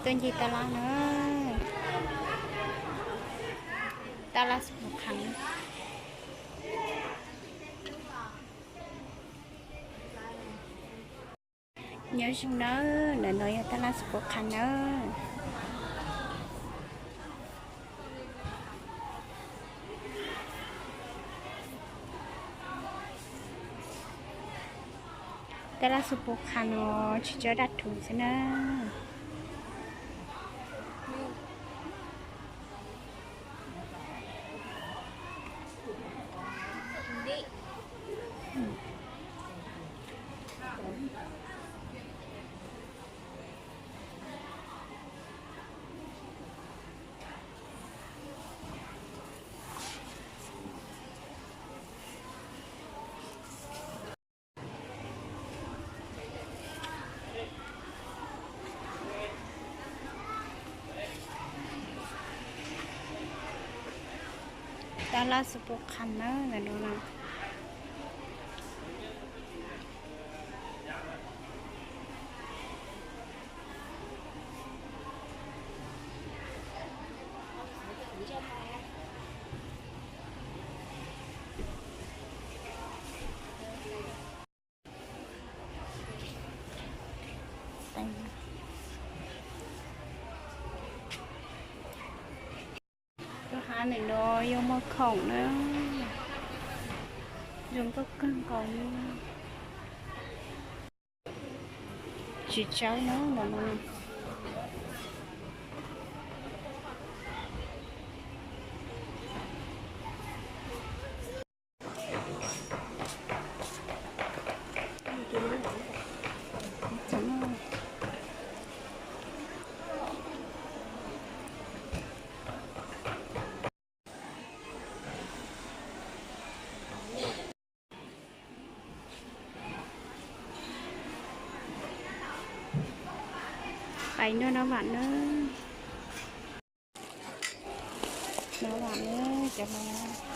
Tuaj ncig taj laj na, taj laj Xus Pus Khas. Nyob zoo nawb, ntawm no yog taj laj Xus Pus Khas nawb. Taj laj Xus Pus Khas no tsis tso dab thuv xwb na. Taj laj Xus Pus Khas na, ntawm no na. Lub hav ntawm no yuav muaj khoom na, zoo nkauj kawg nkaus li. Tsis tsawb na, ntawm no. Pais noj nab vam na. Nab vam na, cov no.